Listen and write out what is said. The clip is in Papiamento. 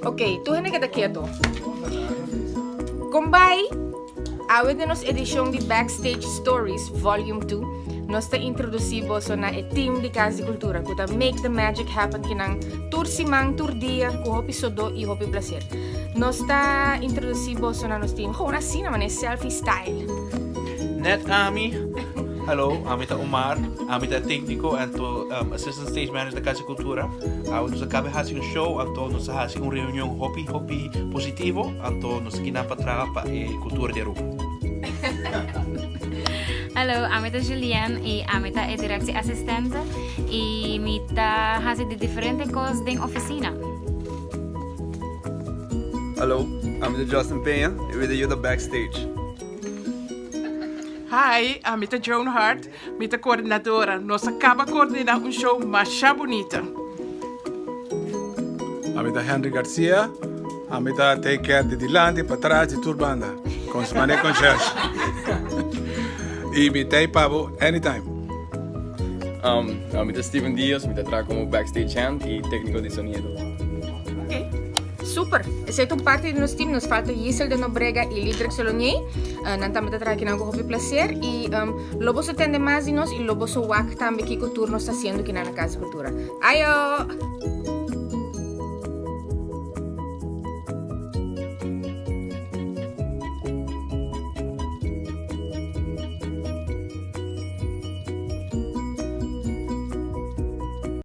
Ok, tur hende keda keto. Kon bai? Awe den nos edishon di Backstage Stories Volume 2, nos ta introdusí boso na e team di Kas di Kultura ku ta make the magic happen kinan tur siman, tur dia, ku hopi sodó i hopi plaser. Nos ta introdusí boso na nos team gewoon asina, manera selfie style. Net ami. Hallo, ami ta Omar. Ami ta técnico anto assistant stage manager di Cas di Cultura. Awe nos a caba haci un show, anto nos a haci un reunion hopi hopi positivo, anto nos aki nan pa traha pa e cultura di Aruba. Hallo, ami ta Julienne y ami ta e directie assistente y mi ta haci di diferente cos den oficina. Hallo, ami ta Justin Peña y mi ta yuda backstage. Hi, ami ta Joan Hart, mi ta coordinadora. Nos a caba coordina un show masha bunita. Ami ta Henry Garcia, ami ta take care di dilanti, patras, di tur banda. Con su mane concierge. Y mi ta pa bo anytime. Ami ta Steven Diaz, mi ta traha como backstage hand y tecnico di sonido. Ok, super. Esei ta un parti di nos team. Nos falta Gisel de Nobrega y Lidrick Solonier. Nan tambe ta traha kinan ku hopi placer. Y lo boso tende mas di nos y lo boso wak tambe kiko tur nos ta haciendo kinan na Cas di Cultura. Ayo!